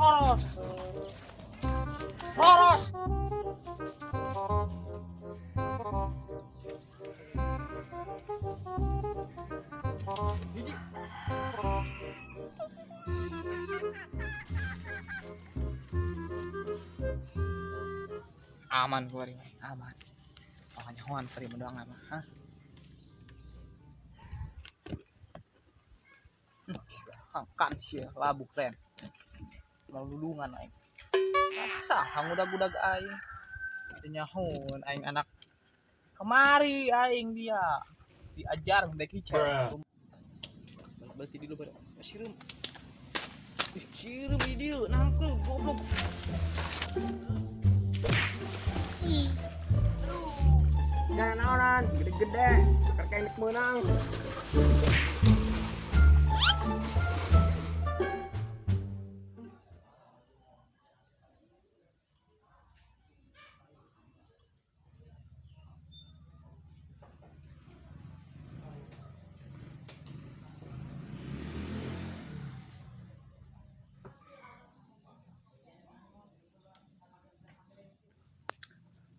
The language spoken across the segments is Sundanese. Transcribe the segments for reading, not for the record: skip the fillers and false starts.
Roros. Roros. Hiji. Aman keluar ini, aman. Makanya hoan peri mendoang mah, hah? Kan sih labu keren. Mau lulungan aing. Masa hang udag-udag aing. Nyahun aing anak kemari aing dia diajar dek hicau. Berarti di luar sireum. Sireum di dieu nangkul goblok. Jangan naonan, gede-gede, terkait menang.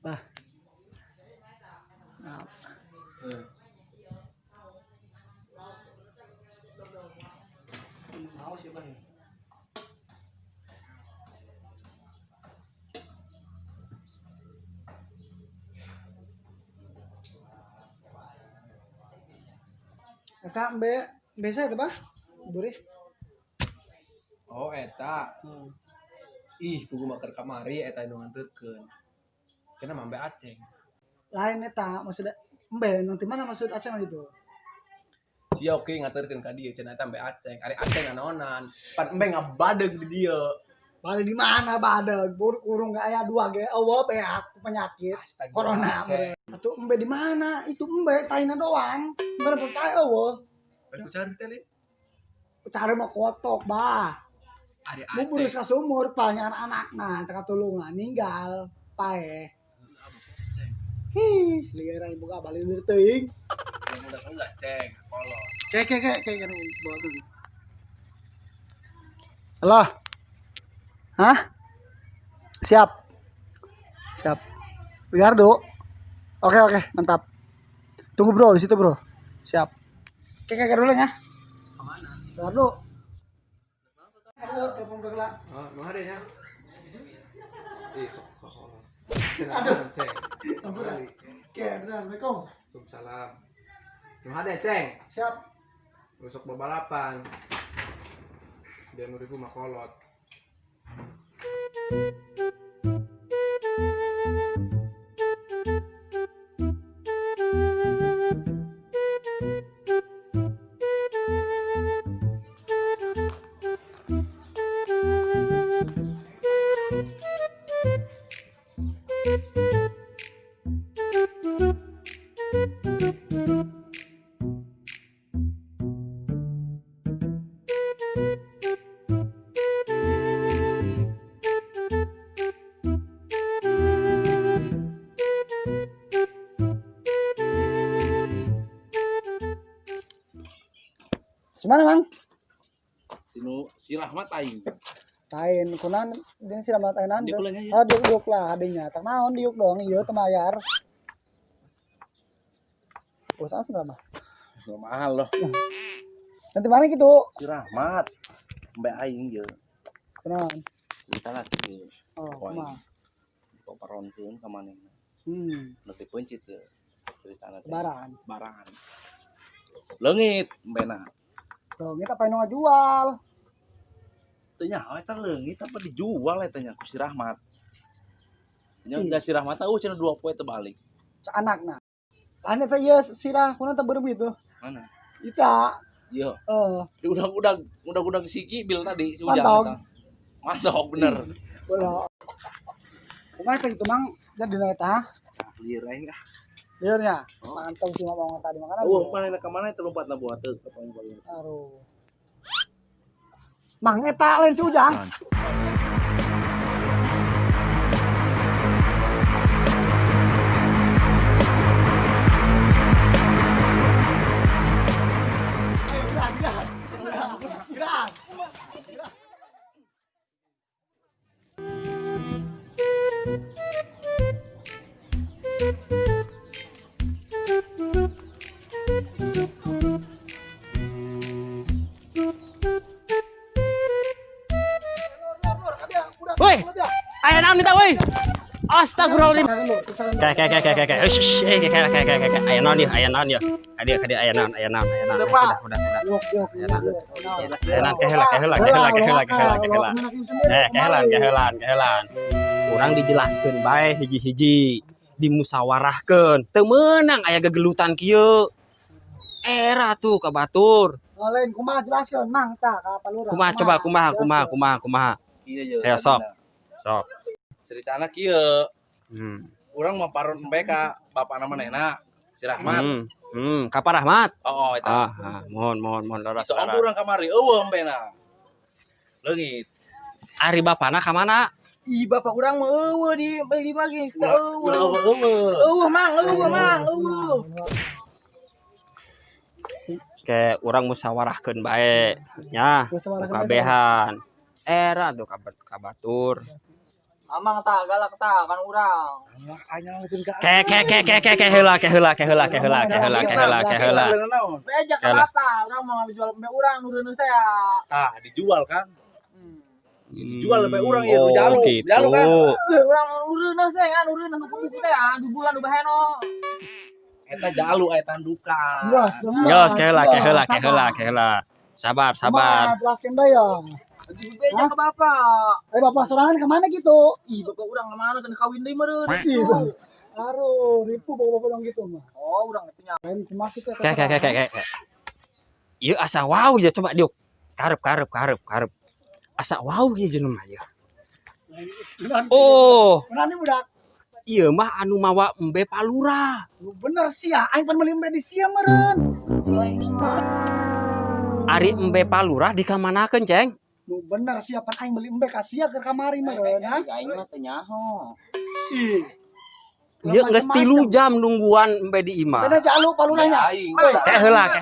Bah. Mau sih, Bah. Eta be biasa eta bah? Buris. Oh, eta. Ih, pugu maker kamari eta nu nganterkeun. Cenah mah embe Aceng. Lain eta maksud embe nanti mana maksud Aceng itu? Si oke ngaterkeun ka dieu cenah eta embe Aceng. Ari Aceng nanaonan. Pan embe ngabadeg di dieu. Balik di mana badeg? Bur kurung gak aya dua ge eueuh beak penyakit Astaga, corona. Aceng. Atuh embe di mana? Itu embe taina doang. Embe percaya eueuh. Aku cari teh, Lin. Cari mah kotok bah. Ari Mu burus Aceng. ka sumur banyak anak-anak nah tulungan ninggal pae. Hi, liar aing buka balik lieur teuing. Udah enggak, Ceng. Kolot. Kayak kayak kayak kayak bawa tuh. Halo. Hah? Siap. Siap. Ricardo. Oke oke, mantap. Tunggu bro di situ bro. Siap. Kayak kayak dulu ya. Kemana? Ricardo. Aduh, telepon bro lah. Oh, nu hade nya. Ih, sok sok. Aduh. Ceng. Ampura. Oke, assalamualaikum. Waalaikumsalam. Nu hade, Ceng. Siap. Besok balapan. Dia nuribu mah kolot. Gimana, Mang? Sinu si Rahmat aing. Lain kunan din si Rahmat ainan. Diuk lah nya, Oh, diuk diuk lah adanya. Tak naon diuk dong, ieu teu mayar. Usaha sudah mah. Nggak mahal loh. Nanti mana gitu? Si Rahmat. Mbak aing ye. Kunaon? Cerita lah kieu. Oh, kumaha? Kok paronkeun ka manehna. Lebih pencit ye. Ceritana teh. Lebaran. Baran. Leungit mbena. Leungit apa yang ngajual? Teu nyaho eta leungit apa dijual eta nya ku si Rahmat. Nya Ih. da si Rahmat teh cenah 2 poe teu balik. Anakna. Lain eta ieu sirah kunaon teh beureum itu. Mana? Ita. Iya. Heeh. Di udah-udah si Kibil tadi si Ujang Mantog. eta. Mantog bener. Ulah. Kumaha teh gitu Mang jadi dina eta? Lieur aing ah. Liurnya. Oh. Mantap sih ngomong tadi makana. Oh, mana ka mana itu lompat na buat teu paling. Aduh. Mang eta lain si Ujang. Ayo gerak, gerak. Gerak. Gerak. Woi, aya naon eta woi? Astagfirullahaladzim. Kayak kayak kayak kayak kayak. Shh, eh kayak kayak kayak kayak. Aya naon ieu? Aya naon ieu? Kadieu kadieu aya naon? Aya naon? Aya naon? Udah udah udah. Aya naon? Aya naon? Keheula keheula keheula keheula keheula keheula. Eh, kehelan kehelan kehelan. Urang dijelaskeun bae hiji-hiji, dimusawarahkeun. Teu meunang aya gegelutan kieu. Era tuh ka batur. Oh, lain kumaha jelaskeun Mang tah ka Pak Lurah. Kumaha coba kumaha kumaha kumaha kumaha. Iya ye. Ayo sok. Sok. Ceritana kieu. Urang mau paron embe ka bapakna manehna si Rahmat. Ka Pak Rahmat. Oh, eta. Ah, ah, mohon mohon mohon leres. Itu urang kamari eueuh embena. Leungit. Ari bapana ka mana? Ih, bapak urang mah eueuh di mah geus teu eueuh. Ulah eueuh. Eueuh Mang, eueuh Mang, eueuh. Ke urang musyawarahkeun bae nya, kabehan. Era tuh ka batur. Amang tah galak tah kan urang. Alah anyalkeun ka. Ke ke ke ke ke ke heula ke heula ke heula ke heula ke heula ke heula ke heula. Beja ka Yalah. bapak, urang mau jual embe urang nu reuneuh teh ya. Tah dijual kan. Dijual embe urang ieu Oh, nu jalu. gitu. Jalu kan. Eueuh urang nu reuneuh teh ya, nu reuneuh nu buku teh ya, du bulan du baheno. Eta jalu eta tandukan. Enggak, semua. Yos, ke heula ke heula ke heula ke heula. Sabar, sabar. Kumaha jelaskeun bae ya. Beja ka bapak. Eh bapak sorangan kemana gitu? Ih, bapak urang ka mana kan kawin deui meureun. Ih, aduh, ripu bapak-bapak dong gitu mah. Oh, urang teh nya. Lain kumaha kitu eta Ke ke ke ke ke. Ieu asa wow ya coba diuk. Karep karep karep karep. Asa wow ieu jelema ieu. Oh, Benar nih budak. ieu mah anu mawa embe palura. Lu bener sih ya, aing pan meuli embe di sia meureun. Ari embe palura dikamanakeun, Ceng? Lu bener sih pan aing meuli embe ka sia keur kamari meureun, ha? Aing mah teu nyaho. Ih. Ieu geus 3 jam nungguan embe di imah. Beda jalu palurahnya. Aing. Ke heula ke.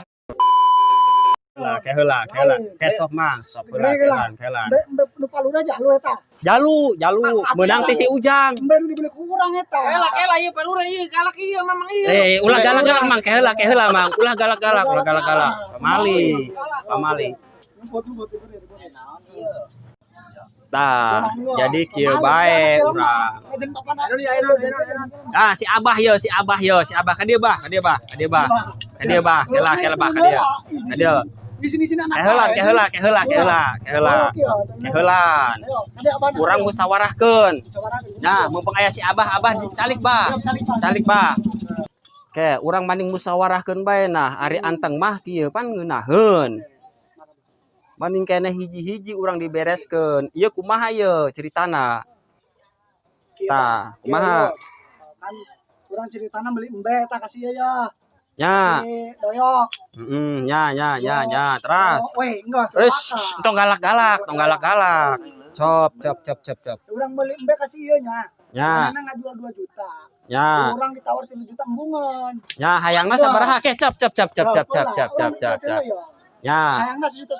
Heula ke heula ke heula. Ke sok mang, sok heula kelan kelan. Embe embe nu palurah jalu eta. Jalu, jalu meunang ti si Ujang. Embe nu dibeli ku urang eta. Elak elak ieu palura ieu galak ieu mamang ieu. Eh, ulah galak-galak mang, ke heula ke heula mang, ulah galak-galak, ulah galak-galak. Pamali, pamali. Buat buat diberi diberi. Tah, jadi kieu bae urang. Ah, si Abah yo, si Abah yo, si Abah ka dieu bah, ka dieu bah, ka dieu bah. Ka dieu bah, kela kela bah ka dieu. Ka dieu. Di sini sini anak. Ke heula, ke heula, ke heula, ke heula, ke heula. Ke heulaan. Urang musyawarahkeun. Nah, mumpung aya si Abah, Abah dicalik bah. Calik bah. Ke urang banding musyawarahkeun bae nah, ari anteng mah kieu pan ngeunaheun. Banding keneh hiji-hiji urang dibereskeun. Ieu kumaha ieu ceritana? Tah, kumaha? Kan urang ceritana beli embe tah kasih ya. Nya. Si doyok. Heeh, nya nya nya nya, teras. Oh, weh, enggak Wes, tong galak-galak, tong galak-galak. Cop cop cop cop cop. Urang beli embe kasih ieu nya. Nya, Mana ngajual 2 juta. nya. Urang ditawar 3 juta embungan. Nya hayangna sabaraha ke cop cop cop cop cop cop cop cop cop cop. Nya, Hayangna 1,5 juta.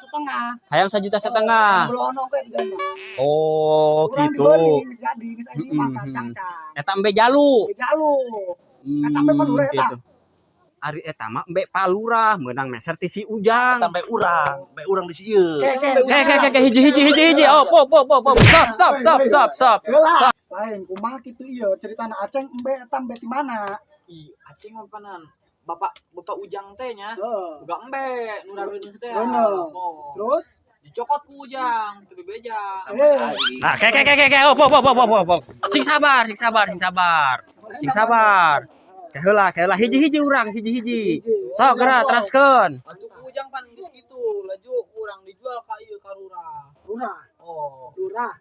hayang 1,5 juta. Belono we di mah. Oh, Urang gitu. dibeli geus jadi geus aya Mm-mm. mah cangcang. Eta embe jalu. Ge jalu. Eta embe palurah eta. Gitu. Ari eta mah embe palurah meunang meser ti si Ujang. Eta embe urang di sieu. Ke ke Ke ke ke ke hiji hiji hiji hiji. Oh, po po po po. Stop stop stop stop stop. Heula. Lain kumaha kitu ieu ceritana Aceng embe eta embe ti mana? Ih, aceng apanan? Bapak bapak Ujang teh nya. Heeh. Boga embe nu reuneuh teh. Reuneuh. Oh. Terus Dicokot ku Ujang, teu bebeja. eh Nah, ke ke ke ke ke. Oh, po po po po po po. Sing sabar, sing sabar, sing sabar. Sing sabar. Ke heula, ke heula hiji-hiji urang, hiji-hiji. Sok geura teraskeun. Atuh ku Ujang pan geus kitu, laju urang dijual ka ieu ka lurah. lurah, Oh, lurah.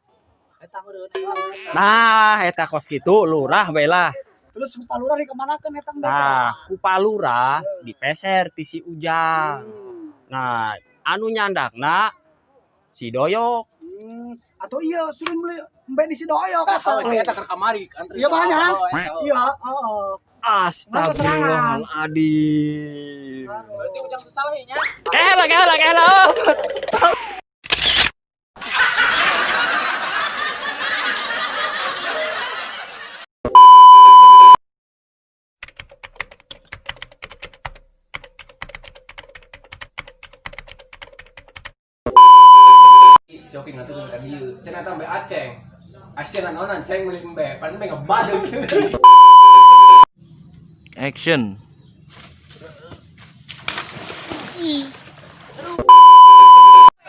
eta meureun eta. Nah, eta kos kitu lurah bae lah. Terus ku palurah dikemanakeun eta embe? Nah, ku palurah dipeser ti si Ujang. Nah, anu nyandakna si Doyok. Atau iya suruh beli embe di si Doyok eta. Oh, si eta keur kamari antri. Iya, banyak. Oh, eta. Iya, heeh. Astagfirullahaladzim. Berarti Ujang teu salah nya. Kehela, kehela, kehela. Oh. Cenah eta embe aceng. Asieun naonan ceng meuli embe, pan embe ngebadeuk. Action.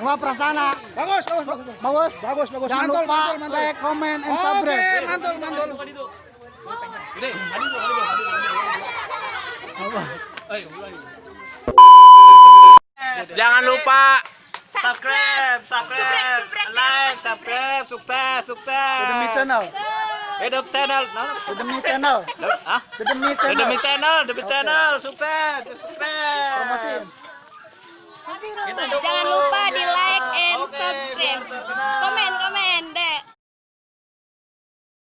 Wah, prasana. Bagus, bagus, bagus. Bagus. Bagus, bagus. Jangan Mantul, lupa mantul, mantul. like, comment, and Oke, subscribe. mantul, mantul. Jangan lupa subscribe, subscribe, like, subscribe, sukses, sukses. Demi channel. Hidup channel, Demi channel. Hah? Demi channel. Demi channel, demi channel, sukses, sukses. Promosiin. Kita dukung. Jangan lupa